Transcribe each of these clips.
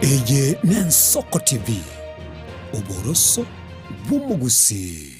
Eye n'Ensoko TV, oboroso bw'omugusi.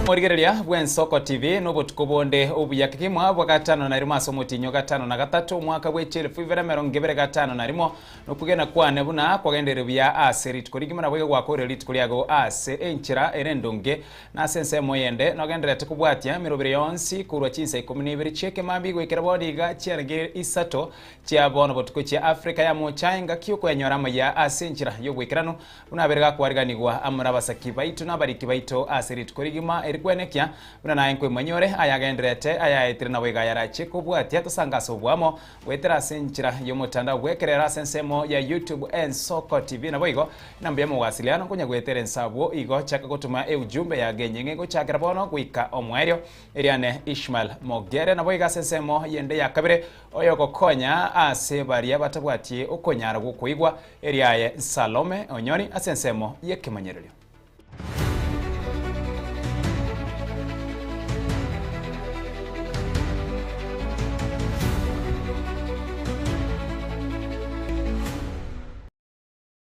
Morigereria bw'Ensoko TV n'obutuku bonde obuyaka kimwa bwa gatano na rimo ase omotinyo gatano na gatatu omwaka bw'echilifu ibere emerongo ibere gatano na rimo nokugenda kwane buna kwagendere buya ase rituko rigima nabo iga gwakore rituko riago ase enchera ere endonge na ase ensemo yende nogenderete kobwatia emerobere yonsi korwa chinsa ikomi na ibere chieke mambi goikera bono iga chiarenge isato chia bono botuko chia Africa ya mocha engaki okwenyora amaya ase enchera y'obwekerano buna abere gakwariganigwa amara abasaki baitu na abariki baito ase rituko rigima erikwenekia buna naye nkwemanyore ayagenderete ayaetire nabo iga yarache kobwatia tosangasa obwamo gwetera ase enchera y'omotandao gwekerera ase ensemo ya YouTube Ensoko TV nabo igo namba ya mawasiliano nkonya gwetera ensabwo igo chaka gotuma eujumbe ya genyeng'e gochakera bono goika omwerio eriane Ishmael Mogere nabo iga ase ensemo yende ya kabere oyo gokonya ase baria batabwatie okonyara gokoigwa eriaye Salome Onyoni ase ensemo y'ekemanyererio.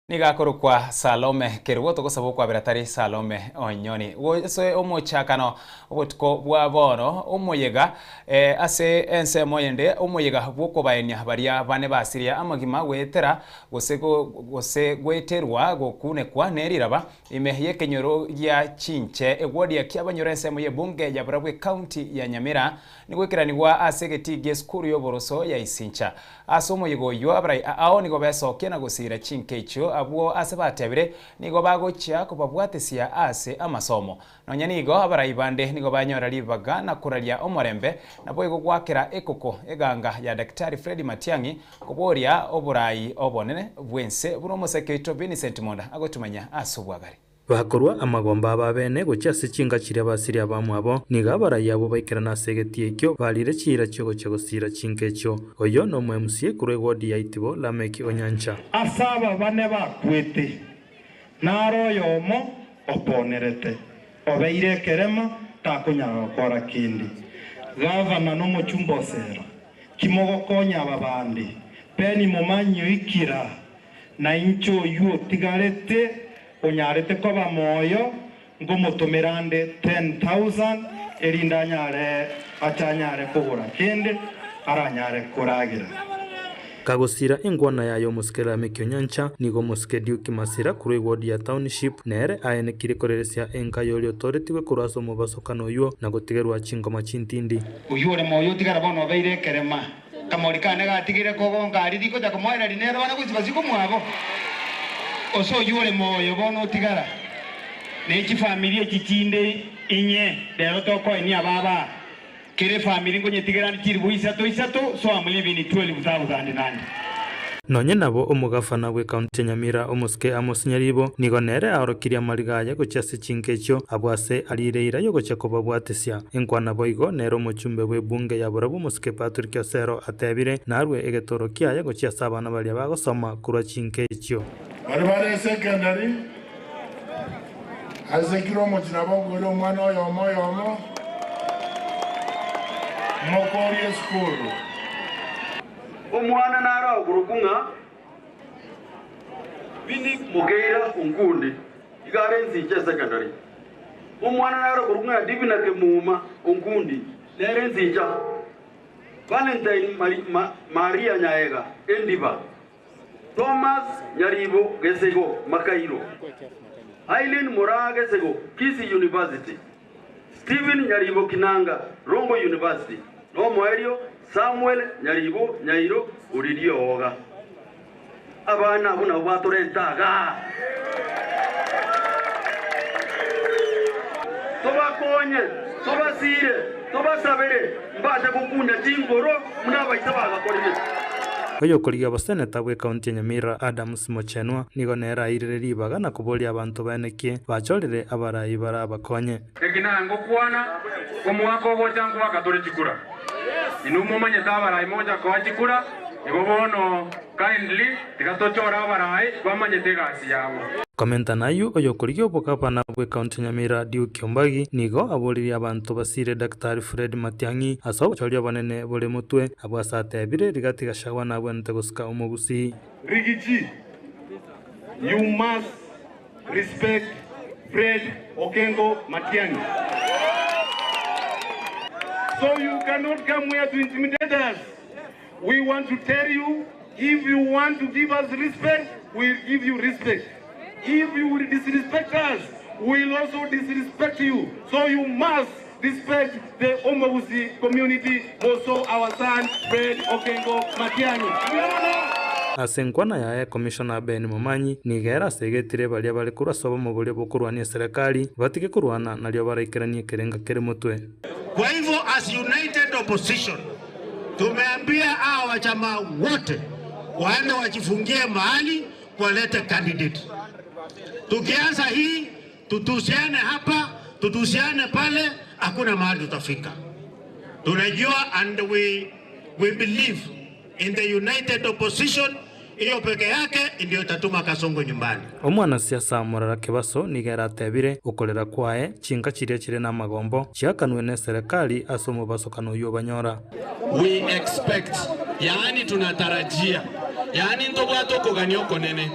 Nigakorokwa Salome Kerubo togosaba okwabera tari Salome Onyoni ase omochakano obotuko bwa bono omoyega ase ensemo yende omoyega bwokobaenia baria bane basiria amagima gwetera gose gweterwa gokunekwa neriraba ime yekenyoro ya chinche ewodi ya kiabanyora ensemo ye bunge ya Burabwe county ya Nyamira nigwekeranigwa ase egeti gie skuru y'oboroso ya Isincha ase omoyega oyo abarai ao nigo besokia na gosira chinke icho abwo ase batebire nigo bagochia kobabwatesia ase amasomo nonya nigo abarai bande nigo banyora ribaga na kuraria omorembe nabo igo gwakera ekoko eganga ya Daktari Fred Matiang'i koboria oborai obonene bwense buno omoseke oito Vincent Monda agotumanya ase obwagare. Bakorwa amagomba ababene gochia ase chinga chiria basiria abamwabo nigo abarai abo baikerana ase egeti ekio barire chiira chiogochia gosira chinka echio. Oyo no omo MCA korwa eward ya Itibo Lameki Onyancha. Ase aba bane bakwete naro oyomo oponerete obeire ekerema takonyara gokora kende. Gavana n'omochumba osera kimogokonya aba bande peni momanyi oikira na inche oyu otigarete onyarete koba moyo ngomotomerande 10,000 erinda anyare achanyare kogora kende aranyare koragira. Kagosira engwana yayo omosike Lameki Onyancha nigo omosike Duke Masira korwa eward ya Township nere aenekire koreresia enka yoria otoretigwe korwa ase omobasokano oywo na gotigerwa chingoma chintindi. Oyu ore moyo otigara bono obeire ekerema kamori kane gatigire kogonka ari rikocha komoera rinero bana gochi basiko mwabo oso yure moyo bono otigara nechi familia chichinde inye lero tokoenia ababa kere family ngonye chiribu isato isato so I'm living 12,000 nandi. Nonye nabo omogafana bwe county ya Nyamira omosike Amos Nyaribo nigo nere aorokirie amariga aye gochia ase chinka echio abwo ase arire eira yogochia kobabwatesia. Enkwana boigo nere omochumbe bwe bunge ya Burabwe omosike Patrick Osero atebire narwe egetoro kiaye gochia ase abana baria bagosoma korwa chinka echio. Bari bare secondary ase kiro omochina bogore omwana oyomo oyomo mokorie skuru. Omwana naro ogurukunga bini mugeira ungundi igare nziche secondary. Omwana naro ogurukunga divina kemuma ungundi nere nzicha Valentine Maria Nyaega Endiba, Thomas Nyaribo Gesego Makairo, Aileen Moraa Gesego Kisii University, Stephen Nyaribo Kinanga Rongo University, Nomoerio Samuel Nyaribo Nyairo Uririo Oga. Abana buna batorentaga tobakonye tobasire tobasabere mbashe gukunda chingoro munabaita bagakorire. Oyo korigia boseneta bwe kaunti ya Nyamira Adams Mochenwa nigo nera airire ribaga na kuboria abantu baenekie bachorire abarayi barabakonye. Ekinango kwana omwaka ogocha ngwaka chikura inumo manyeta abarayi moja kwa chikura igo bono kindly tikatochora abarayi bamanyete gasi yabo. Komenta nayu oyo korigia obogabana bwe kaunti ya Nyamira Duke Ombagi nigo aboririe abantu basire Daktari Fred Matiang'i ase obochoria obonene bore motwe abwo ase atebire Rigathi Gachagua nabwenerete gosika omogusi. Rigiji, you must respect Fred Okengo Matiang'i. So you cannot come here to intimidate us. We want to tell you, if you want to give us respect, we'll give you respect. If you will disrespect us, we'll also disrespect you. So you must respect the Omogusi community, also our son, Fred Okengo Matiang'i. Asenkwana yae Commissioner Ben Momanyi nigera asegetire baria bare kurwa sobo mu bokurwania serikali batike kurwana nario baraikeranie kerenga kere mutwe. Kwa hivyo as united opposition tumeambia hawa wachama wote waende wajifungie mahali walete candidate. Tukianza hii tutusiane hapa, tutusiane pale, hakuna mahali tutafika. Tunajua and we believe in the united opposition. Iyo peke yake ndio itatuma Kasongo nyumbani. Omwanasiasa Morara Kebaso nigera atebire ukorera kwae chinka chiria chire na magombo chiakanwe ne serikali ase omobasokano oyo banyora. We expect, yaani tunatarajia, yaani ntobwato kogania okonene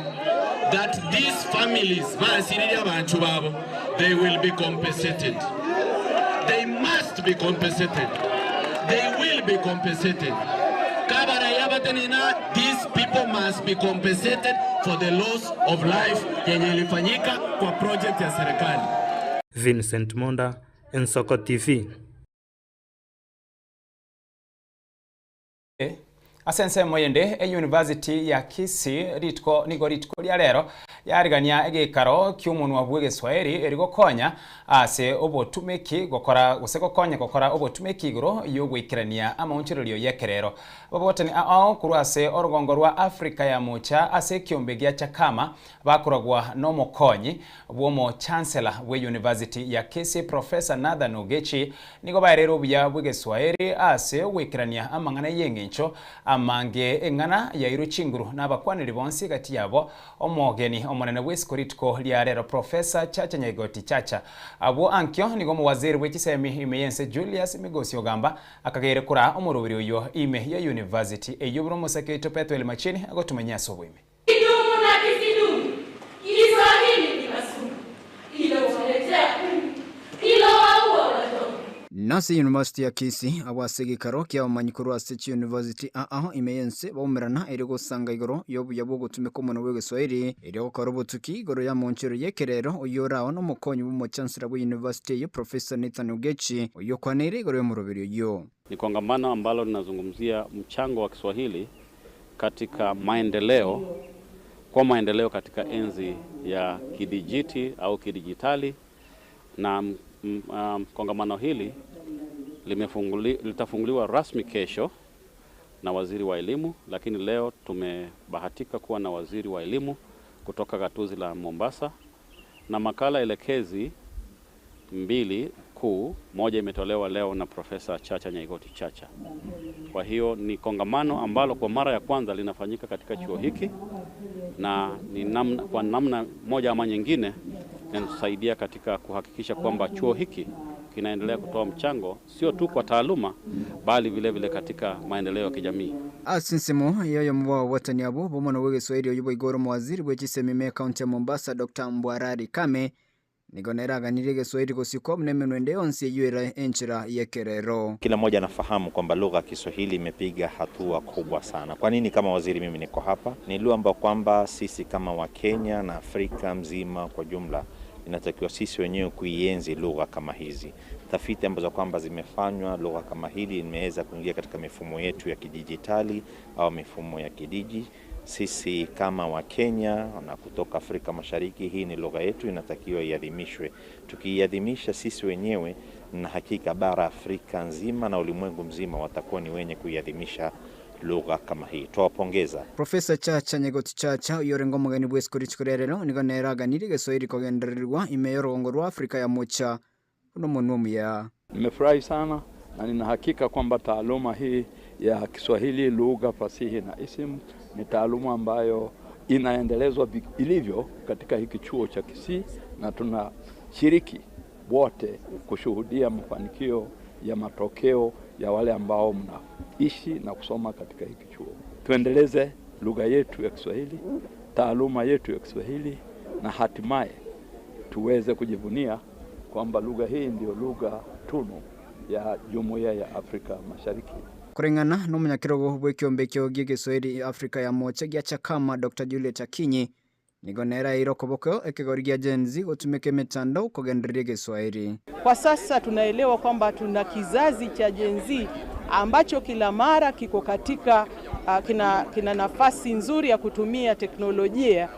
that these families basiriria abantu babo, they will be compensated. They must be compensated. They will be compensated. These people must be compensated for the loss of life yenye ilifanyika kwa project ya serikali. Vincent Monda, Nsoko TV. Asense moyende e University ya Kisii ritko nigo ritko lya lero yarigania egekaro ky'omonwa bwe Kiswahili erigokonya ase obotumeki gokora gose gokonya gokora obotumeki igoro yogwikirania amaonchererio yekerero babotani ao kurwa ase orugongo rwa Afrika ya Mocha ase kiombe gya Chakama bakoragwa no mokonyi bwomo chancellor we University ya Kisii Professor Nathan Ogechi nigo barero buya bwe Kiswahili ase ogwikirania amang'ana y'eng'encho amange eng'ana yairo chinguru n'abakwaniri bonsi gati yabo omogeni omonene w'esikoritiko lya lero Professor Chacha Nyaigoti Chacha abo ankyo nigo muwaziri w'ekisemi ime yense Julius Migosi Ogamba akagere kura omurubiri oyo ime ya university eyobura omosekeito Petwel Machini agotumenya ase obwime. Nasi University ya Kisii abasigikaro kya amanyikuru ase University aa imeyense baumerana eri gosanga igoro yobuya bwo gutumika omono we Kiswahili eri gokora obotuki igoro ya monchero yekerero oyorao n'omokonyi bw'omo chancellor bwe university yo Professor Nathan Ogechi oyo kwanere igoro y'omurubiri oyo. Ni kongamano ambalo linazungumzia mchango wa Kiswahili katika maendeleo, kwa maendeleo katika enzi ya kidijiti au kidijitali, na kongamano hili litafunguliwa rasmi kesho na waziri wa elimu, lakini leo tumebahatika kuwa na waziri wa elimu kutoka gatuzi la Mombasa, na makala elekezi mbili kuu, moja imetolewa leo na Profesa Chacha Nyaigoti Chacha. Kwa hiyo ni kongamano ambalo kwa mara ya kwanza linafanyika katika chuo hiki, na ni namna, kwa namna moja ama nyingine inatusaidia katika kuhakikisha kwamba chuo hiki kinaendelea kutoa mchango sio tu kwa taaluma bali vile vile katika maendeleo ya kijamii. Asinsemo yoyo mwa watani abo bomono we Kiswahili oyibo igoro mwaziri bwe chisemime county ya Mombasa Dr. Mbwarari Kame Nigo neraganirie Kiswahili gosikwa mnemenwe yonsi yuera enchera yekerero. Kila mmoja anafahamu kwamba lugha ya Kiswahili imepiga hatua kubwa sana. Kwa nini kama waziri mimi niko hapa? Ni lugha ambayo kwamba sisi kama Wakenya na Afrika mzima kwa jumla inatakiwa sisi wenyewe kuienzi lugha kama hizi. Tafiti ambazo kwamba zimefanywa, lugha kama hili imeweza kuingia katika mifumo yetu ya kidijitali au mifumo ya kidiji. Sisi kama Wakenya na kutoka Afrika Mashariki, hii ni lugha yetu, inatakiwa iadhimishwe. Tukiiadhimisha sisi wenyewe, na hakika bara Afrika nzima na ulimwengu mzima watakuwa ni wenye kuiadhimisha lugha kama hii. Tuwapongeza. Profesa Chacha Nyegoti Chacha yorengo mugeni bw'esikori chikorerero nigo neraganire Kiswahili kogendererwa imeyorongo rwa Afrika ya mocha uno munumu. Nimefurahi sana na nina hakika kwamba taaluma hii ya Kiswahili, lugha, fasihi na isimu ni taaluma ambayo inaendelezwa ilivyo katika hiki chuo cha Kisii, na tunashiriki wote kushuhudia mafanikio ya matokeo ya wale ambao mnaishi na kusoma katika hiki chuo. Tuendeleze lugha yetu ya Kiswahili, taaluma yetu ya Kiswahili, na hatimaye tuweze kujivunia kwamba lugha hii ndio lugha tunu ya Jumuiya ya Afrika Mashariki. Kulingana n'umunyakirogo bw'ekyombekyo gy'Ekiswahili Afrika ya mocha gya Chakama Dr. Juliet Akinyi nigo nera irokoboko ekigori gya Gen Z gotumika emitandao kugendereria Kiswahili. Kwa sasa tunaelewa kwamba tuna kizazi cha Gen Z ambacho kila mara kiko katika kina nafasi nzuri ya kutumia teknolojia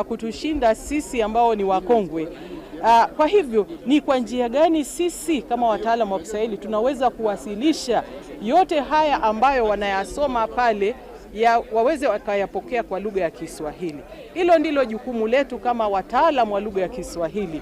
kutushinda sisi ambao ni wakongwe. Kwa hivyo ni kwa njia gani sisi kama wataalamu wa Kiswahili tunaweza kuwasilisha yote haya ambayo wanayasoma pale ya waweze wakayapokea kwa lugha ya Kiswahili? Hilo ndilo jukumu letu kama wataalamu wa lugha ya Kiswahili.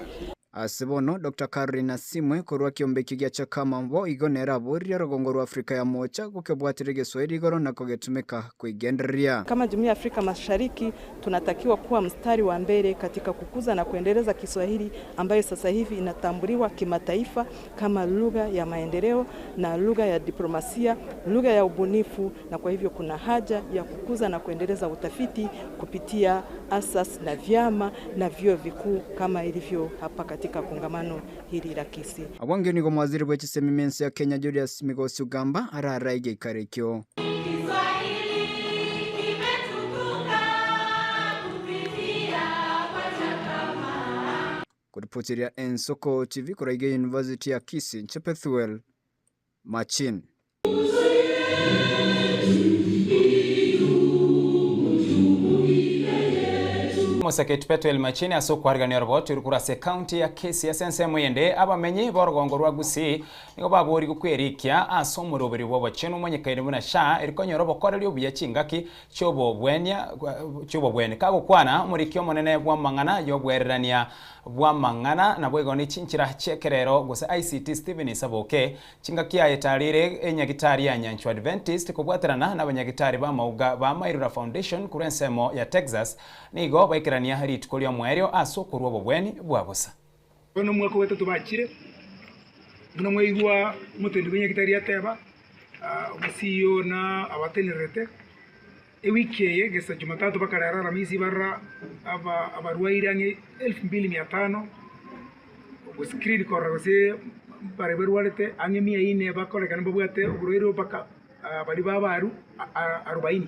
Asibono Dr. Karina Simwe korwa kiombeki gya Chakama mbo igonera boria rogongo rwa Afrika ya mocha gukebwatire Kiswahili igoro na kogetumika kuigenderia. Kama Jumuiya ya Afrika Mashariki tunatakiwa kuwa mstari wa mbele katika kukuza na kuendeleza Kiswahili ambayo sasa hivi inatambuliwa kimataifa kama lugha ya maendeleo na lugha ya diplomasia, lugha ya ubunifu, na kwa hivyo kuna haja ya kukuza na kuendeleza utafiti kupitia asas na vyama na vyuo vikuu kama ilivyo hapa katika kongamano hili la Kisii. Abwange ni mwaziri bw'ekisemi mensi ya Kenya Julius Migosi Ugamba araraige ikarekyo. Kuripotiria Ensoko TV kuraige University ya Kisii Chepethuel Machin. Moseke Petwel Machini asokwarigania roboti rukurase county ya Kisii asense muyende abamenyi borugongo rwa Gusii nigo babori gukwerikia asomuroberi bwo bachenu monyekaire buna sha erikonyora bokoreri obuya chingaki chobobwenia chobobwene kagokwana murikio monene bwa mang'ana yobwererania bwa mang'ana na bwegoni chinchira chekerero gose ICT Steven Saboke chingaki ayetarire enyagitari ya Nyanchwa Adventist kobwaterana n'abanyagitari ba Mauga ba Mairura Foundation kurensemo ya Texas nigo baikirania rituko lya mwerio asokorwa bobweni bwabosa. Bono mwaka wetu tubachire muno mweigwa mutendi bwenyagitari ateba omusio na abatenerete ewiki eye gesa Jumatatu bakarara Alhamisi barra aba abarwaire ange 2500 oguskrini korra gose bare barwarete ange 400 bakorekana babwate oburwaire baka bari babaru 40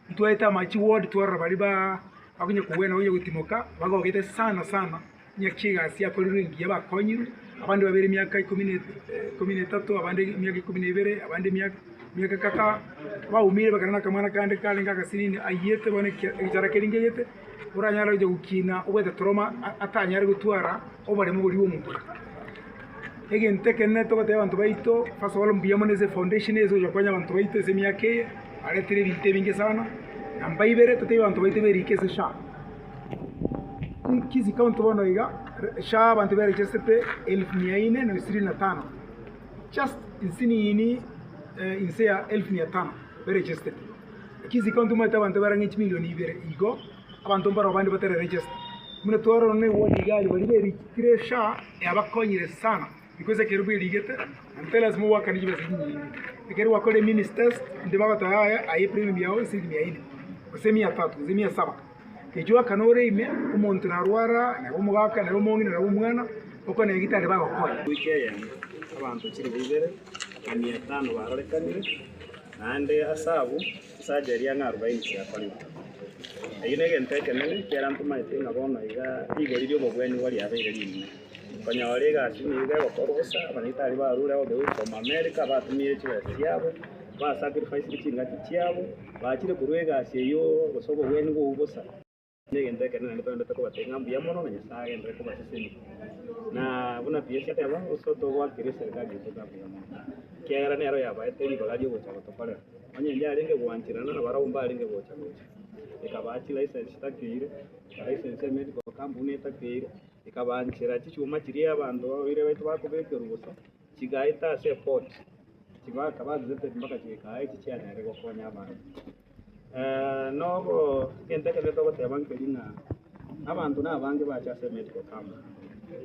ntwaeta machi ward twarra bari ba akunye kuwena onye gutimoka bagogete sana sana nyakiga akorire ngiya bakonyiru abandi babere myaka 13 abandi myaka 12 abandi myaka kaka baumire bakarana kamwana kandi kalenga kasinini ayete bone ekijara keringeyete uranyara uje gukina ubwete trauma atanyara gutwara obare mu buri wo egente kenne togote abantu baito first of all mbiyamoneze foundation ezo yokonya abantu baito ese myaka aretire binte binge sana ambaibere tote abantu baito berike se sha Kisii county bono iga sha abantu berekesete 1425 just insini ini insea 1500 berekesete Kisii county mwete abantu barangi milioni ibere igo abantu mbaro abandi batere register mune twaro ne wodi gali bari berikire sha yabakonyire sana because kerubu ligete and lazima waka ni basi nyingi keru wakole ministers ndi bagata haya ayi premium yao silimia 4 ose 300 ose 700 Ejo akanore ime omonto narwara na omogaka na omong'ina na omwana okona egitari bagokonya. Wiki eye abantu chiri bibere na 500 barorekanire naende asabu surgery ya 40 ciakorirwe. Eyo negento ekenene kiara ntomaete ng'a bono iga igori ria obobweni bwari abeire rinene. Konyora egasi niga egokorwa bosa abanyagitari barure all the way from America batumire chibesa chiabo basacrifice chingaki chiabo bachire korwa egasi eyo gose obobweni bou bosa. Negento ekenene naende toendete kobatenga mbuya mono na Nyasaye agendere kobasesenia. Na buna PS ateba gose togwakire serikali yetu mbuya mono. Kiagera nero yabaete ribaga riogocha gotokorera. Onye ndiarenge gwanchirana na barabwo mbarenge gocha gocha. Ekabachi license takeire, license ya medical company takeire, ekabanchira chichuma chiria abanto babire baitu bakobekerwa bosa chigaeta ase port. Chibaka bazete mpaka chikae chichianyare gokonya abantu. Nogo kente togoteba nkeri ng'a abantu nabange bacha ase medical company.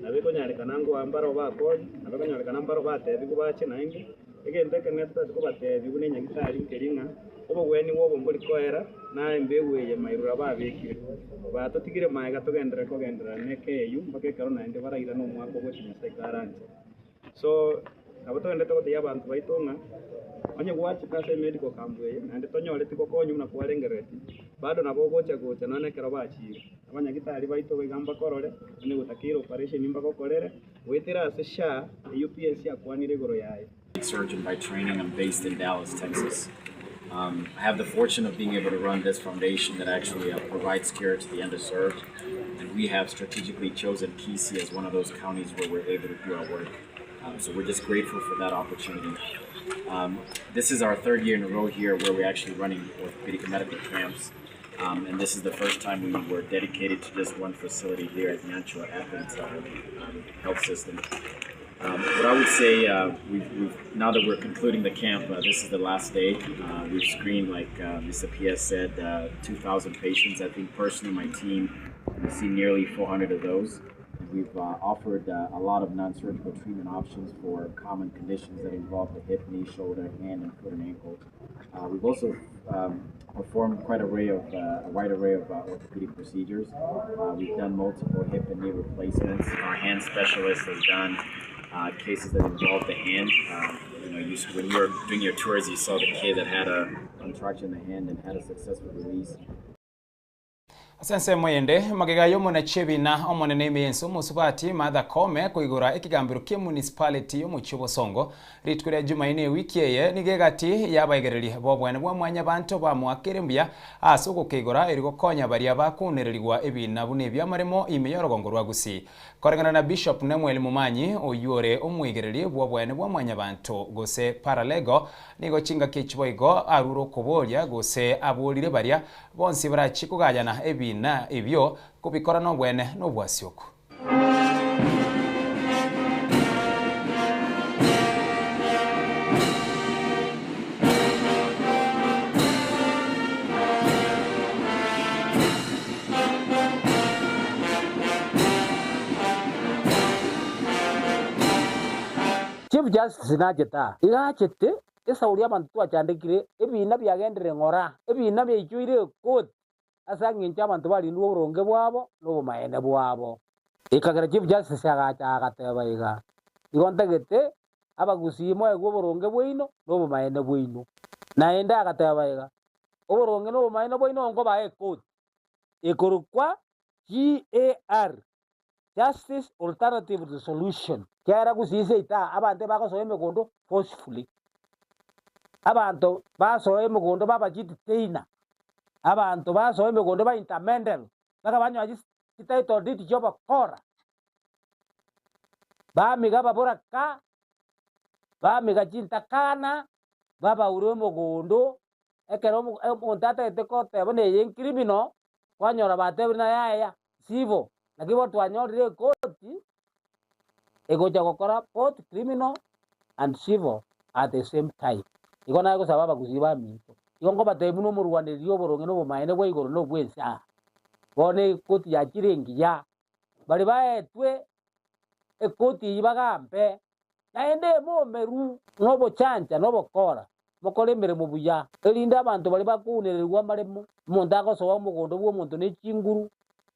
Nabekonyarekana ngo mbaro bakonye, nabekonyarekana mbaro batebi bache naende. Egento ekenene totari buna enyagitari nkeri ng'a obobweni bwobo mbori koera naye mbegweye mairura babekire batotigire maega togendere kogendera neke eyu mpaka ekero naende baraira na omwaka ogochi Nyasaye karanche. So nabo togendete gotebia abanto baito ng'a onye gwachete ase medical camp eye naende tonyoreti gokonya buna kwarengerereti bado nabo ogocha gocha nonye ekero bachire abanyagitari baito iga mbakorore onye gotakeire operation mbagokorere goetera ase SHA eyo PS akwanire igoro yaye. Surgeon by training. I'm based in Dallas, Texas. I have the fortune of being able to run this foundation that actually provides care to the underserved, and we have strategically chosen Kisii as one of those counties where we're able to do our work. So we're just grateful for that opportunity. This is our third year in a row here where we're actually running orthopedic medical camps, and this is the first time we were dedicated to just one facility here at Nyanchwa Advent Health System. But I would say we've now that we're concluding the camp, this is the last day. We've screened, like Mr. PS said, 2,000 patients. I think personally my team, we've seen nearly 400 of those. And we've offered a lot of non-surgical treatment options for common conditions that involve the hip, knee, shoulder, hand, and foot and ankle. We've also performed quite a wide array of orthopedic procedures. We've done multiple hip and knee replacements. Our hand specialist has done cases that involve the hand. You know, when you were doing your tours, you saw the kid that had a contraction in the hand and had a successful release. Asense moyende magega yomo chebina omonene imienso musubati Martha Koome kuigura ekigambiro kia municipality yomuchi Bosongo rituko rya Jumaine wiki eye nigegati yabaegereri bobwene bwa mwanya bantu bamwakire mbuya ase ogokeigora eri gokonya baria bakunererigwa ebina bune ebyamaremo ime yorogongo rwa Gusii. Korengana na Bishop Nemuel Mumanyi oyure omwegereri bobwene bwa mwanya bantu gose paralego nigo chinga kichiboigo aruro koboria gose aburire baria bonsi barachikugayana ebina na ebyo kubikora nobwene nobwasioko. Chief Justice nacheta igachete esauria abantu twachandikire ebina byagendere ngora ebina byachuire court asa ngincha abantu bali nuoronge bwabo nobumaene bwabo ikagera Chief Justice agacha agateba iga igontagete abagusimo egwo boronge bwino nobumaene bwino naenda agateba iga oboronge nobumaene bwino ngo bae court ikorukwa GAR Justice Alternative Resolution kiara gusise ita abante bagosoa emegondo forcefully abantu basoa emegondo babachiteina abantu basoa emegondo ba intermendel bakabanywa title deed job kora bamiga babora ka bamiga chintakana babaure omogondo ekero omonto atagete koteba neye criminal kwanyora batebire na yaya sibo nakibo twanyorire koti egocha gokora both criminal and civil at the same time igo naye gosaba abagusi baminto igo ngobatebi nomorwaneri oboronge nobomaene bwa igoro nobwensa bono ekoti yakire engiya bari baetwe ekoti eyi bagambe naende emomeru nobochanja nobokora mokore emeremo buya erinde abanto bari bakunererwa amaremo omonto agosoa omogondo bwa omonto ne chinguru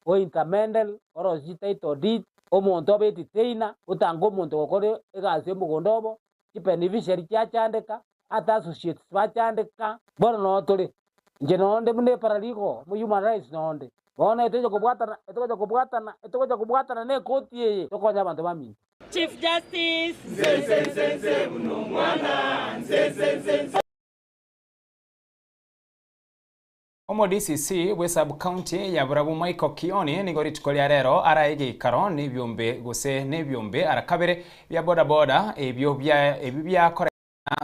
o intermendel orosi title deed omonto abeti teina otanga omonto gokore egasi omogondo obo chibeneficiary chiachandeka ata associates bachandeka bono notore inche nonde buna eparaligo mu human rights nonde bono etoche kobwatana etoche kobwatana etoche kobwatana na ekoti eye tokonya abanto baminto. Chief Justice nze nze nze buno mwana nze nze nze nze. Omo DCC we sub county ya Burabu Michael Kioni nigo rituko ria rero araigikaro n'ibyombe gose n'ibyombe arakabere bya boda boda ebyo bya ebi byakora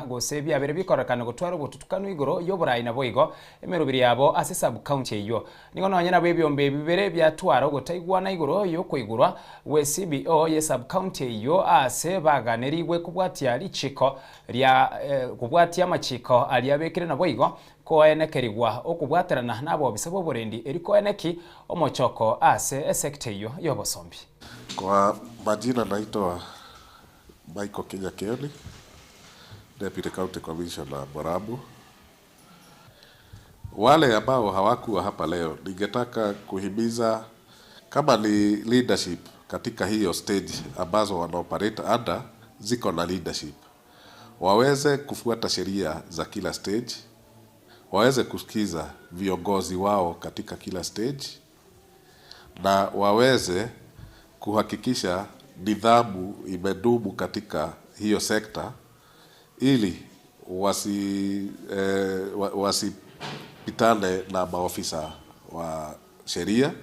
gose byabere bikorekana gutwara ubututukano igoro yoburayi nabo igo emerubiri yabo ase sub county eyo nigo nonye nabo ebyombe bibere byatwara gutaigwana igoro yo kwigurwa we CBO ye sub county eyo ase baganirigwe kubwatia richiko rya kubwatia amachiko aliabekire nabo igo koenekerigwa okubwaterana nabo bisabo borendi eriko eneki omochoko ase esekta eyo yobosombi. Kwa majina naitwa Michael Kenya Kioni, Deputy County Commissioner Borabu. Wale ambao hawakuwa hapa leo, ningetaka kuhimiza kama ni leadership katika hiyo stage ambazo wanaoperate under ziko na leadership, waweze kufuata sheria za kila stage, waweze kusikiza viongozi wao katika kila stage, na waweze kuhakikisha nidhamu imedumu katika hiyo sekta ili wasipitane na maofisa wa sheria.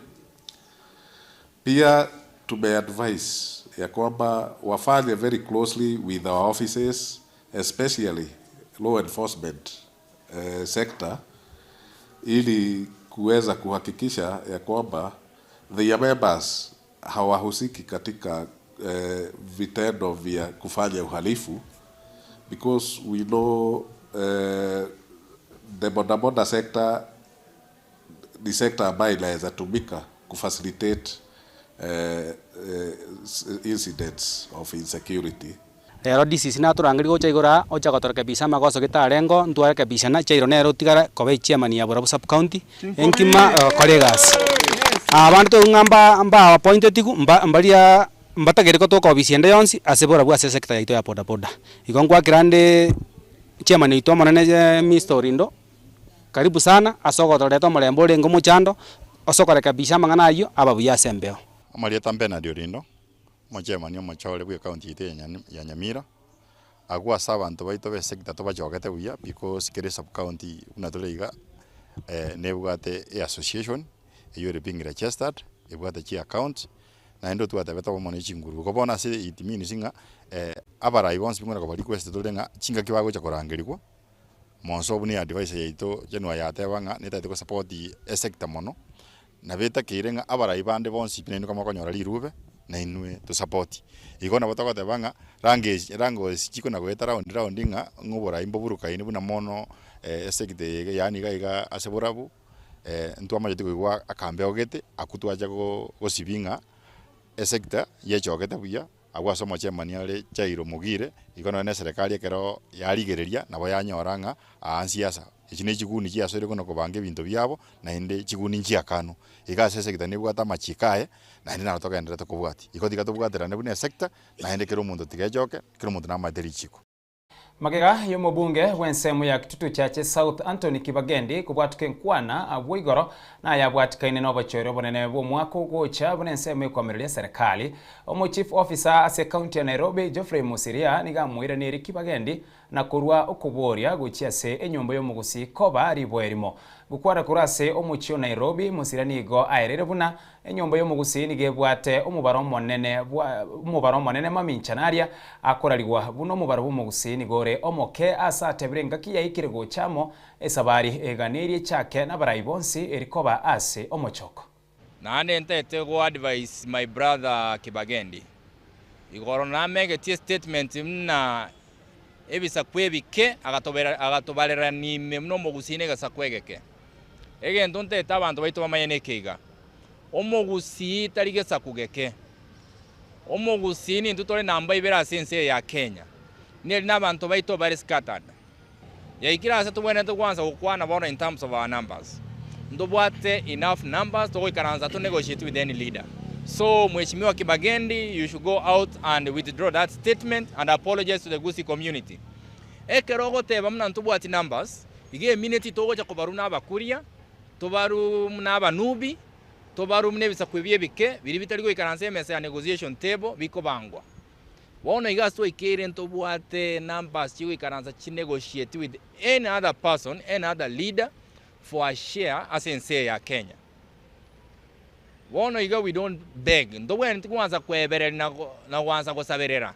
Pia tumeadvise ya kwamba wafanye very closely with our offices, especially law enforcement sector, ili kuweza kuhakikisha ya kwamba their members hawahusiki katika vitendo vya kufanya uhalifu, because we know the bodaboda sector ni sector ambayo inaweza tumika kufacilitate incidents of insecurity. Rero DCC naturangiri gocha igora ocha gotoreka bisa magoso gitarengo ntware kabisa na chairo nero tigara kobe chairman ya Borabu sub county enkima koregas abantu ngamba mba appointed ku mbaria mbatagere ko toka obisiende yonsi ase Borabu ase sector yaito ya boda boda igo ngwa kirande chairman ito monene Mr. Orindo karibu sana asogotoreta mulembo rengo muchando osokoreka bisa mangana ayo ababuya sembeo amarieta Bernard Orindo mochairman omochore bwe county ite ya Nyamira agwa sabantu baito be sector tobachogete buya because kere sub county unatoleiga nebwate association eyo being registered ebwate chi account na ndo twatebeta bomone chinguru kobona se itimini singa abarai bonsi bingona ko request tolenga chinga kibago cha korangerigwa monso buni advice yaito jenwa yatebanga netaite ko support e sector mono na beta kirenga abarai bande bonsi pineno kama konyora rirube na inwe to support igona batokotebanga range rango chiko na goeta round round nga ngobora imboburuka ine buna mono esekte yege yani gaiga ase Borabu ntwa majete koigwa akambe ogete akutwacha gosibinga esekta yechogete buya agwa somo chairman ale chairo mugire igona ne serikali ekero yarigereria nabo yanyora nga aansiasa echi ne chiguni chiasoire kono kobanga ebinto biabo naende chiguni nchiakano igase esekta nebwate amachikaye naende naro togenderete tokobwati igo tiga tobwaterane buna esekta naende kero omonto tigechoke kero omonto namaete richiko. Magega yomobunge wensemu ya Kitutu Chache South Anthony Kibagendi kubwatuka enkwana abwo igoro na yabwatikaine n'obochore bonene bw'omwaka ogocha buna ensemu ekwamereria serikali. Omo chief officer ase county ya Nairobi Geoffrey Musiria niga amwiraneri Kibagendi na korwa okoboria gochia ase enyomba y'omogusi koba riboerimo gukwara kurase omuchi o Nairobi. Musiria nigo aerere buna enyomba y'omogusi nigo ebwate omobaro omonene maminchanaria akorarigwa buna omobaro bw'omogusi nigore omoke ase atebire ngaki yaikire gochamo esabari eganirie chake n'abarai bonsi erikoba ase omochoko. Naande ntete go advise my brother Kibagendi igoro namegetie statement mna ebisa kwebike agatobarera nime muno omogusii gasa kwegeke egento ntete abantu baito bamanyene keiga omogusii tari gesa kugeke omogusii nintu tore namba ibera ase ense ya Kenya neri n'abantu baito bari scattered Yaikira ase tobwenerete kwanza gokwana bono in terms of our numbers. Ntobwate enough numbers togoikaransa to negotiate with any leader. So Mheshimiwa Kibagendi, you should go out and withdraw that statement and apologize to the Gusii community. Ekero ogoteba muna ntobwati numbers, ige emineti togocha kobaru na abakuria, tobaru na abanubi, tobaru muna ebisaku ebi ebike, biri bitari goikaransa emesa ya negotiation table bikobangwa. Bono iga twaikeire ntobwate numbers chigoikaransa chinegotiate with any other person, any other leader for a share ase ense ya Kenya. Bono iga we don't beg. Ntobwenerete kwanza kweberera na kwanza gosaberera.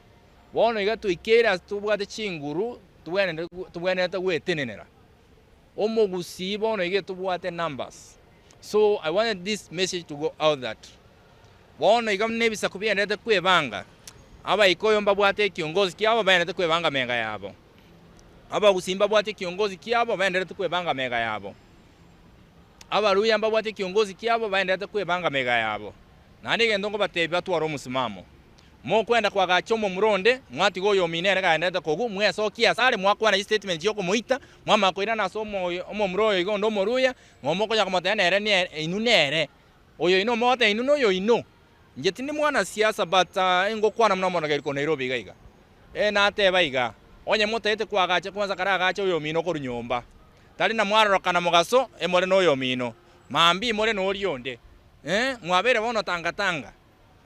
Bono iga twaikeire ase tobwate chinguru, tobwenerete gwetenenera. Omogusii bono iga tobwate numbers. So I wanted this message to go out that bono iga nebisaku bienderete kwebanga. Abaikoyo mbabwate kiongozi kiabo baenderete kwebanga menga yabo. Abagusii mbabwate kiongozi kiabo baenderete kwebanga menga yabo. Abaruya mbabwate kiongozi kiabo baenderete kwebanga mega yabo. Nani gendo ngobatebi batwara omusimamo. Mokwenda kwagacha omomuronde mwatiga oyo minere gaenderete kogu mwesokia sare mwakwana statement yokomoita mwamakoira naso omomuro oyo igo ndo omoruya mwomokonya komotebia nere ne inu nere oyo ino mote inu noyo ino. Nje tindi mwana siasa but engokwana muna mono geriko Nairobi iga iga. Nateba iga onye motete kwagacha kwanza karagacha oyo mino koru nyomba. Tari na mwarorokana mugaso emore noyo mino. Mambi more norionde. Mwabere bono tangatanga.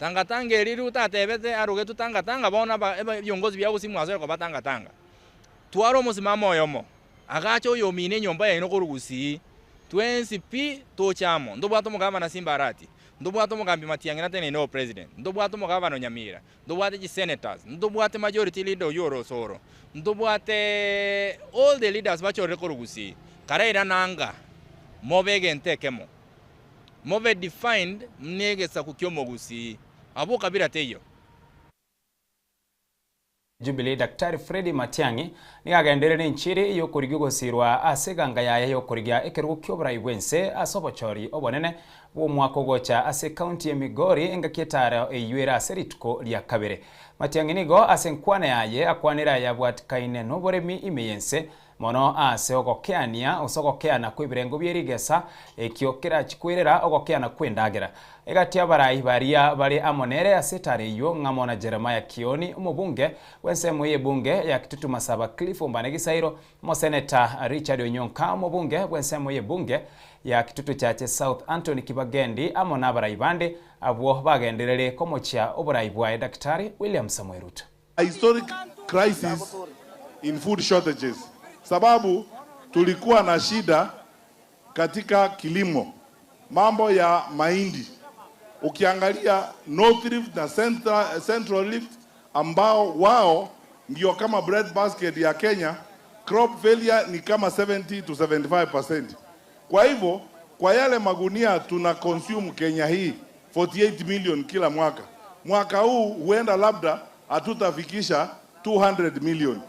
Tangatanga eriru tatebete arugetu tangatanga bono viongozi bya Gusii mwazoe kwa tangatanga. Twaro musimamo oyomo. Agacha oyo mine nyomba ya ino koru Gusii. Twensi pi tochamo. Ndobwato mugaba na Simba Arati. Ndobwato mugambi Matiang'i na tene no president. Ndobwato mugaba no Nyamira. Ndobwate ji senators. Ndobwate majority leader Oyoro Osoro. Ndobwate all the leaders bachore koru Gusii. Karaira nanga mobege ntekemo. Mobe defined mnegesa kukyomo Gusii. Abo kabila teyo. Jubilee Daktari Freddy Matiang'i nigagenderere n'enchiri yokorigia ogosirwa ase eganga yaye yokorigia ekerogo kia oborai bwense ase obochori obonene bw'omwaka ogocha ase county ya Migori engaki etaro eyuere ase rituko ria kabere. Matiang'i nigo ase nkwana yaye akwanera yabwatikaine n'oboremi ime yense mono ase ogokeania ase ogokeana kwa ebirengo bia erigesa ekio kerachikwirera ogokeana kwa endagera. Egati abarai baria bare amo nere ase etaro eywo ng'amo na Jeremiah Kioni omobunge bw'ensemo y'ebunge ya Kitutu Masaba Cliff Ombane Gisairo, omoseneta Richard Onyonka omobunge bw'ensemo y'ebunge ya Kitutu Chache South Anthony Kibagendi amo n'abarai bande abwo bagenderere komochia oborai bwaye Daktari William Samoei Ruto. A historic crisis in food shortages. Sababu tulikuwa na shida katika kilimo, mambo ya mahindi. Ukiangalia North Rift na Central Rift ambao wao ndio kama bread basket ya Kenya, crop failure ni kama 70 to 75%. Kwa hivyo, kwa yale magunia tuna consume Kenya hii 48 million kila mwaka. Mwaka huu huenda labda hatutafikisha 200 million.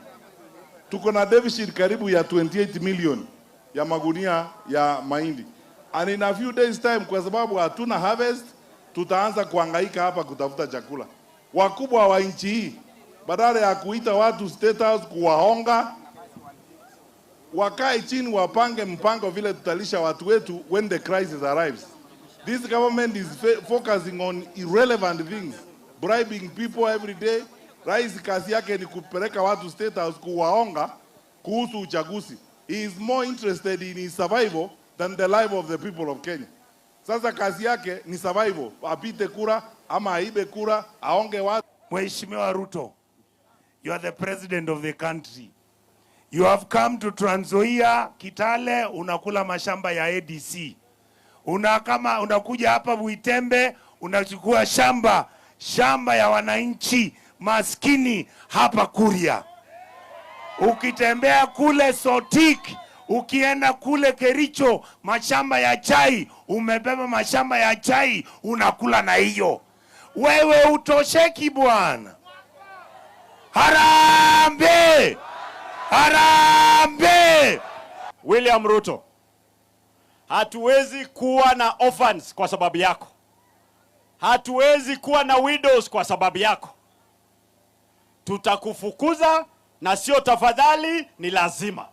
Tuko na deficit karibu ya 28 million ya magunia ya mahindi. And in a few days time, kwa sababu hatuna harvest, tutaanza kuhangaika hapa kutafuta chakula. Wakubwa wa nchi hii, badala ya kuita watu State House kuwahonga, wakae chini wapange mpango vile tutalisha watu wetu when the crisis arrives. This government is focusing on irrelevant things, bribing people every day. Rais kazi yake ni kupeleka watu State House kuwaonga kuhusu uchaguzi. He is more interested in his survival than the life of the people of Kenya. Sasa kazi yake ni survival, apite kura ama aibe kura, aonge watu. Mheshimiwa Ruto, you are the president of the country. You have come to Trans Nzoia, Kitale, unakula mashamba ya ADC. Unakuja hapa Buitembe, unachukua shamba ya wananchi maskini hapa Kuria. Ukitembea kule Sotik, ukienda kule Kericho, mashamba ya chai, umebeba mashamba ya chai, unakula na hiyo. Wewe utosheki bwana. Harambee! Harambee! William Ruto, hatuwezi kuwa na orphans kwa sababu yako. Hatuwezi kuwa na widows kwa sababu yako. Tutakufukuza na sio tafadhali, ni lazima.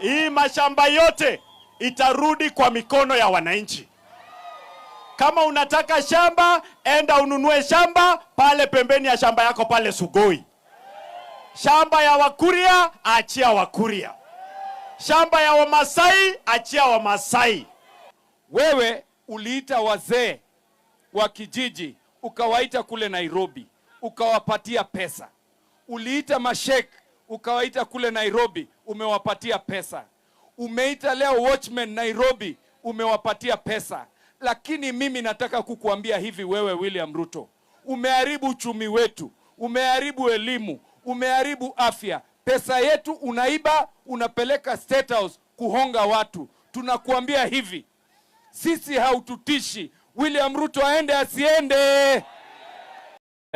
Hii mashamba yote itarudi kwa mikono ya wananchi. Kama unataka shamba, enda ununue shamba pale pembeni ya shamba yako pale Sugoi. Shamba ya Wakuria, achia Wakuria. Shamba ya Wamasai, achia Wamasai. Wewe uliita wazee wa kijiji ukawaita kule Nairobi ukawapatia pesa. Uliita mashek ukawaita kule Nairobi umewapatia pesa. Umeita leo watchmen Nairobi umewapatia pesa. Lakini mimi nataka kukuambia hivi, wewe William Ruto, umeharibu uchumi wetu, umeharibu elimu, umeharibu afya. Pesa yetu unaiba, unapeleka State House kuhonga watu. Tunakuambia hivi, sisi haututishi. William Ruto aende asiende.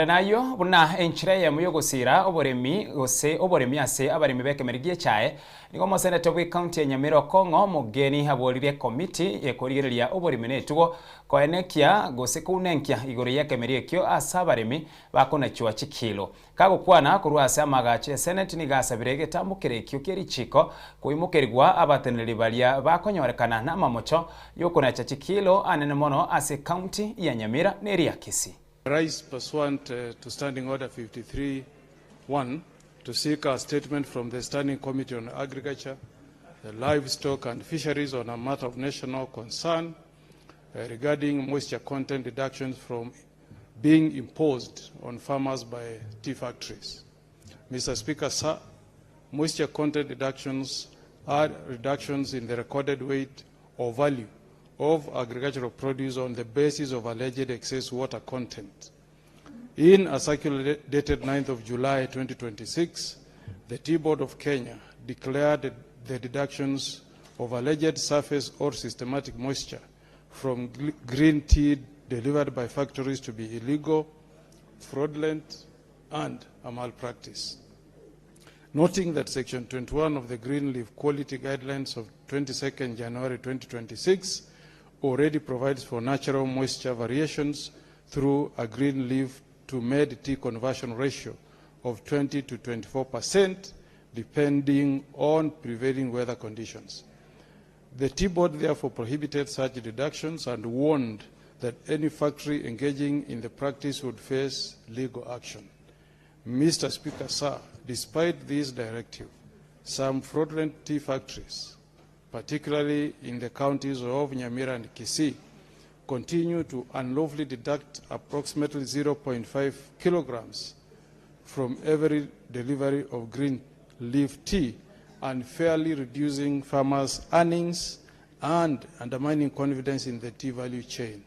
Nayo buna enchira yemu yogosira oboremi gose oboremi ase abaremi bekemerigie chae nigo moseneta bwe county ya Nyamira Kong'o Mugeni haboririe komiti ekorigereria oboremi netugo koenekia gose kunenkia igoro yekemerie ekio ase abaremi bakonachwa chikilo kagokwana korwa ase amagache senate nigasabire getambukire ekio kierichiko koimokerigwa abateneri baria bakonyorekana na mamocho yokonacha chikilo anene mono ase county ya Nyamira neria Kisii. Rise pursuant to Standing Order 53-1 to seek a statement from the Standing Committee on Agriculture, the Livestock and Fisheries on a matter of national concern regarding moisture content deductions from being imposed on farmers by tea factories. Mr. Speaker, sir, moisture content deductions are reductions in the recorded weight or value of agricultural produce on the basis of alleged excess water content. In a circular dated 9th of July 2026, the Tea Board of Kenya declared the deductions of alleged surface or systematic moisture from green tea delivered by factories to be illegal, fraudulent, and a malpractice. Noting that Section 21 of the Green Leaf Quality Guidelines of 22nd January 2026 already provides for natural moisture variations through a green leaf to made tea conversion ratio of 20 to 24%, depending on prevailing weather conditions. The Tea Board therefore prohibited such deductions and warned that any factory engaging in the practice would face legal action. Mr. Speaker, sir, despite this directive, some fraudulent tea factories, particularly in the counties of Nyamira and Kisii, continue to unlawfully deduct approximately 0.5 kilograms from every delivery of green leaf tea, unfairly reducing farmers' earnings and undermining confidence in the tea value chain.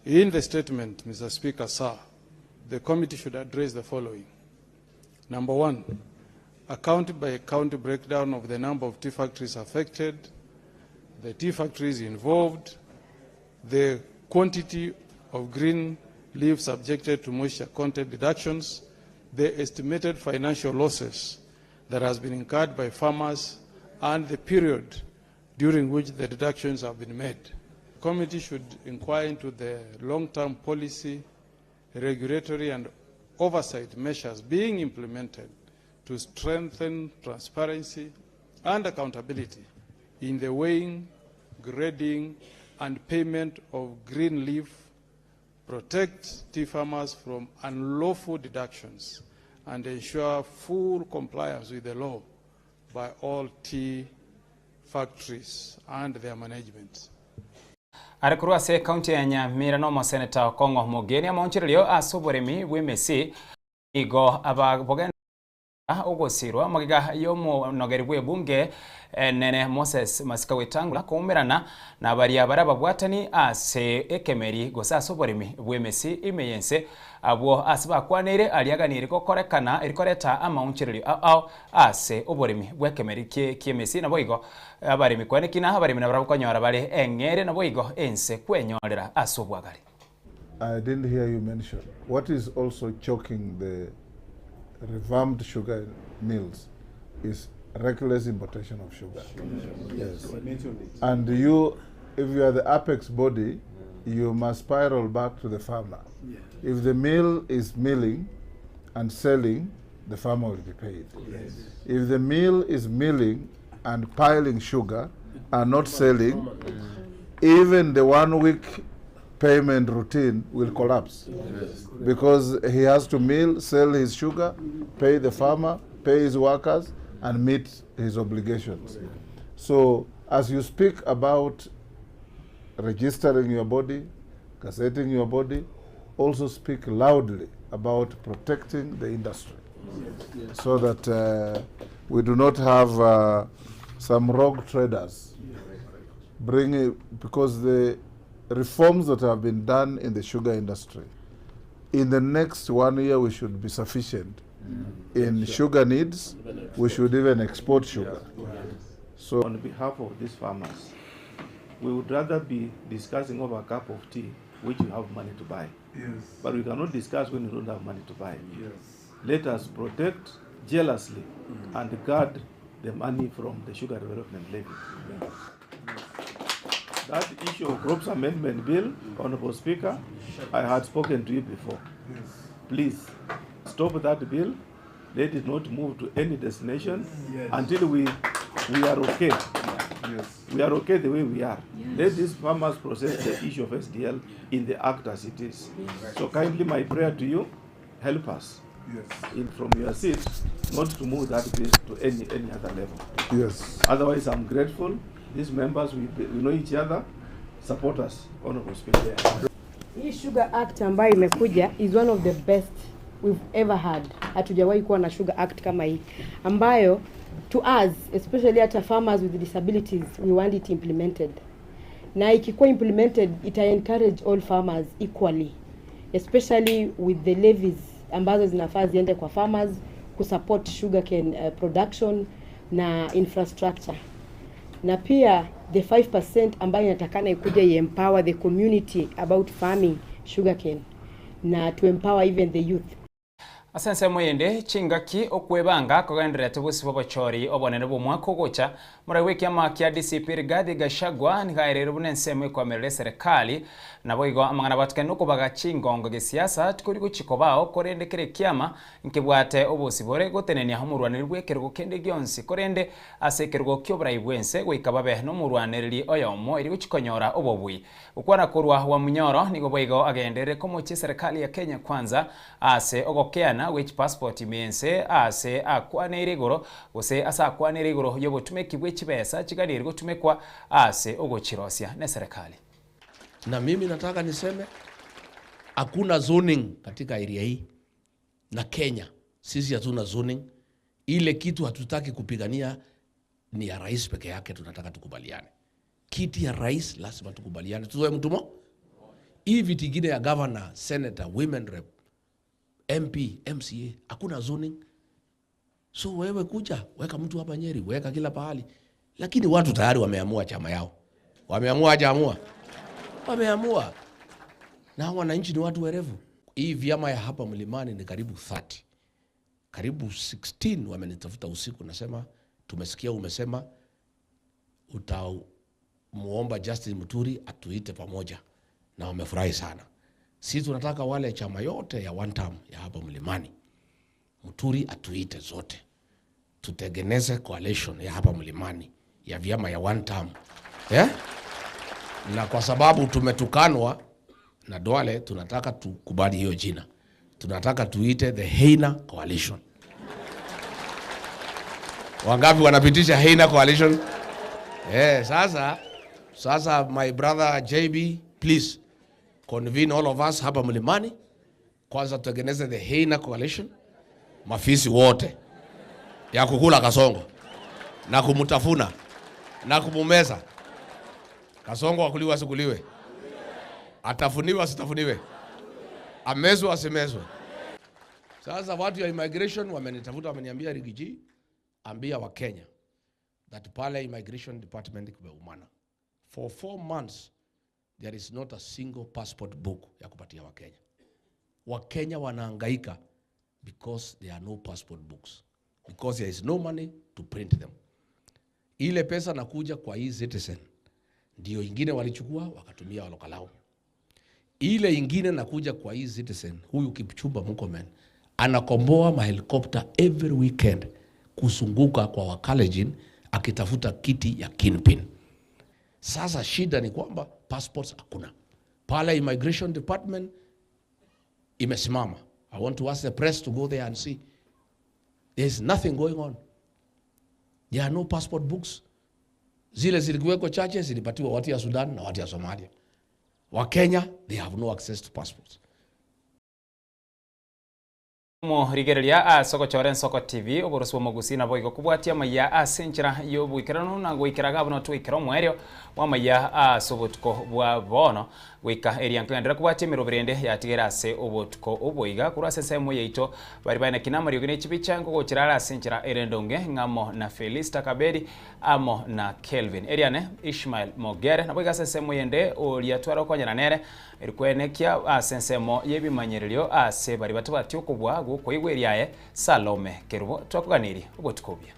In the statement, Mr. Speaker, sir, the committee should address the following. Number one, a county by county breakdown of the number of tea factories affected, the tea factories involved, the quantity of green leaves subjected to moisture content deductions, the estimated financial losses that has been incurred by farmers, and the period during which the deductions have been made. The committee should inquire into the long-term policy, regulatory and oversight measures being implemented to strengthen transparency and accountability in the weighing, grading, and payment of green leaf, protect tea farmers from unlawful deductions, and ensure full compliance with the law by all tea factories and their management. Arekurwa se county ya Nyamira no moseneta Kong'o Mugeni amaonchererio ase oboremi bw'emesi igo ababogenda ogosirwa magiga yomonogeri bw'ebunge nene Moses Masika Wetangula kuumerana na baria barababwatani ase ekemeri gose ase oboremi bw'emesi imeyense abwo ase bakwanire aliaganire gokorekana erikoreta amaonchererio ao ase oboremi bw'ekemeri kiemesi naboigo abaremi kwanekina abaremi nabarabokonyora bare eng'ere naboigo ense kwenyorera ase obwagare. I didn't hear you mention what is also choking the revamped sugar mills is reckless importation of sugar. Yes. And you, if you are the apex body, you must spiral back to the farmer. Yeah. If the mill is milling and selling, the farmer will be paid. Yes. If the mill is milling and piling sugar and not selling, even the 1 week payment routine will collapse. Yes. Because he has to mill, sell his sugar, pay the farmer, pay his workers, and meet his obligations. So as you speak about registering your body, gazetting your body, also speak loudly about protecting the industry. Yes. So that we do not have some rogue traders bringing, because the reforms that have been done in the sugar industry, in the next 1 year we should be sufficient in sugar needs. We should even export sugar. So on behalf of these farmers, we would rather be discussing over a cup of tea which you have money to buy. Yes. But we cannot discuss when you don't have money to buy. Yes. Let us protect jealously and guard the money from the sugar development levy. Yes. That issue of Crops Amendment Bill, Honorable Speaker, I had spoken to you before. Yes. Please stop that bill. Let it not move to any destination until we are okay. Yes. We are okay the way we are. Yes. Let these farmers process the issue of SDL in the act as it is. Yes. So kindly, my prayer to you, help us Yes. in from your seat not to move that bill to any other level. Yes. Otherwise, I'm grateful. These members, we know each other. Support us, Honorable Speaker. Hii Sugar Act ambayo imekuja is one of the best we've ever had. Hatujawahi kuwa na Sugar Act kama hii ambayo to us, especially hata farmers with disabilities, we want it implemented. Na ikikuwa implemented, ita encourage all farmers equally, especially with the levies ambazo zinafaa ziende kwa farmers kusupport sugarcane production na infrastructure. Na pia the 5% ambayo inatakana ikuje empower the community about farming sugarcane na to empower even the youth. Asense moyende chingaki okwebanga kogenderera tubusi bobochori obonene bw'omwaka ogocha murai w'ekiama kia DCP Rigathi Gachagua nigaerere buna ensemo ekwamerera eserikali nabo igo amang'ana batukani nokobaga chingongo gesiasa tikori gochikobao korende kere kiama nkebwate obosi bore gotenenia omorwaneri bw'ekerogo kende gionsi korende ase ekerogo kioborai bwense goika babe nomorwanereri oyomo eri gochikonyora obobui okwana korwa wa Munyoro nigo boigo agendere komochi serikali ya Kenya Kwanza ase ogokeana which passport imense ase akwanere igoro gose ase akwanere igoro yobotumeki bw'echibesa chiganire gotumekwa ase ogochirosia ne serikali. Na mimi nataka niseme hakuna zoning katika area hii na Kenya. Sisi hatuna zoning. Ile kitu hatutaki kupigania ni ya rais peke yake, tunataka tukubaliane. Kiti ya rais lazima tukubaliane. Tuzoe mtumo. Hii viti ingine ya governor, senator, women rep, MP, MCA, hakuna zoning. So wewe kuja, weka mtu hapa Nyeri, weka kila pahali. Lakini watu tayari wameamua chama yao. Wameamua hajaamua. Wameamua. Na wananchi ni watu werevu. Hii vyama ya hapa mlimani ni karibu 30. Karibu 16 wamenitafuta usiku, nasema tumesikia umesema utamuomba Justin Muturi atuite pamoja, na wamefurahi sana. Sisi tunataka wale chama yote ya one term ya hapa mlimani, Muturi atuite zote, tutengeneze coalition ya hapa mlimani ya vyama ya one term. Yeah? Na kwa sababu tumetukanwa na Duale, tunataka tukubali hiyo jina. Tunataka tuite the Heina Coalition. Wangapi wanapitisha Heina Coalition? Sasa my brother JB, please convene all of us hapa mlimani. Kwanza tutengeneze the Heina Coalition, mafisi wote ya kukula Kasongo na kumutafuna na kumumeza. Kasongo akuliwe asikuliwe, atafuniwe asitafuniwe, amezwe asimezwe. Sasa watu ya immigration wamenitafuta, wameniambia Rigiji, ambia wa Kenya that pale immigration department kumeumana. For 4 months there is not a single passport book ya kupatia wa Kenya. Wa Kenya wanahangaika because there are no passport books, because there is no money to print them. Ile pesa nakuja kwa hii citizen ndio ingine walichukua wakatumia walokalao. Ile ingine nakuja kwa hii citizen, huyu Kipchumba Murkomen anakomboa mahelikopta every weekend kusunguka kwa Wakalenjin akitafuta kiti ya kingpin. Sasa shida ni kwamba passports hakuna. Pale immigration department imesimama. I want to ask the press to go there and see. There is nothing going on. There are no passport books. Zile zilikuweko chache zilipatiwa watu ya Sudan na watu ya Somalia. Wa Kenya, they have no access to passports. Morigereria ase ogochora Ensoko TV oborosi bwa nabo igo kubwatia maya ase enchera y'oboikeranu na goikeraga buno twikera omwerio wa maya ase obotuko bwa bono goika eria nkoendera kubwatia emirobere yatigera ase obotuko oboiga korwa ase ensemo yaito bari baina kinamari ogene chibicha ngogochera ase enchera erendonge ng'amo na Felista Kabedi amo na Kelvin eriane Ishmael Mogere nabo iga ase ensemo yende oria twara okonyana nere erikwenekia ase ensemo y'ebimanyererio ase bari batobati okobwa koigweriaye Salome Kerubo twakuganiri obotuko bya.